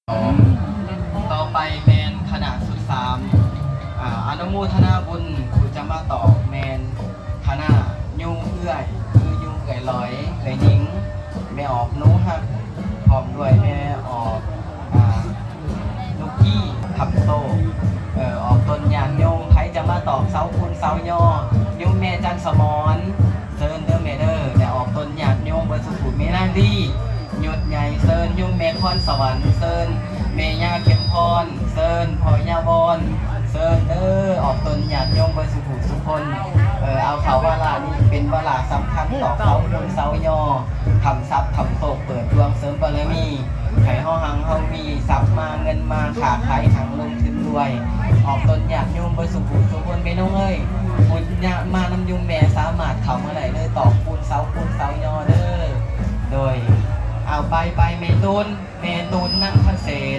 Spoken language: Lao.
ຕໍ່ໄປແມ່ນຄະນະຊຸດສາມ ອາ ອະນຸໂມທະນາບຸນ ຜູ້ຈະມາຕອບແມ່ນຄະນະໂຍມເອື້ອຍ ຄືໂຍມເອື້ອຍຫຼອຍ ເອື້ອຍຍິງ ແມ່ອອກໜູຮັກ ພ້ອມດ້ວຍແມ່ອອກ ອາ ລູກກີ້ ຄຳໂຕ ເອີ ອອກຕົນຍາດໂຍມ ໃຜຈະມາຕອບເສົາຄູນເສົາຍໍ ໂຍມແມ່ຈັນສະໝອນ ເຊີນເດີແມ່ເດີ ແລະ ອອກຕົນຍາດໂຍມເບິດສູ່ຜູ້ ແມ່ນາງດີ ຍົດໃຫຍ່ ເຊີນ ໂຍມແມ່ພອນສະຫວັນ ເຊີນ ແມ່ຍ່າເຂັມພອນ ເຊີນ ພໍ່ຍາວອນ ເຊີນເດີ ອອກຕົນຍາດໂຍມເບິດສູ່ຜູ້ສູ່ຄົນ ເອີ ເອົາເຂົ້າວາລະນີ້ເປັນວາລະສຳຄັນ ຕອກເສົາຄູນເສົາຍໍ ຄ້ຳຊັບຄ້ຳໂຊກ ເປີດດວງເສີມບາລະມີ ໃຫ້ເຮົາຮັ່ງເຮົາມີ ຊັບມາເງິນມາ ຄ້າຂາຍຮັ່ງລົງທຶນລວຍ ອອກຕົນຍາດໂຍມເບິດສູ່ຜູ້ສູ່ຄົນ ແມ່ນ້ອງເອີຍ ບຸນຍາມານຳໂຍມແມ່ ສາມາດເຂົ້າມາໄດ້ເລີຍ ຕອກຄູນເສົາຄູນເສົາຍໍເດີ ໂດຍ ເອົາ ໄປໄປ ແມ່ຕູນ ແມ່ຕູນ ນັນທະເສນ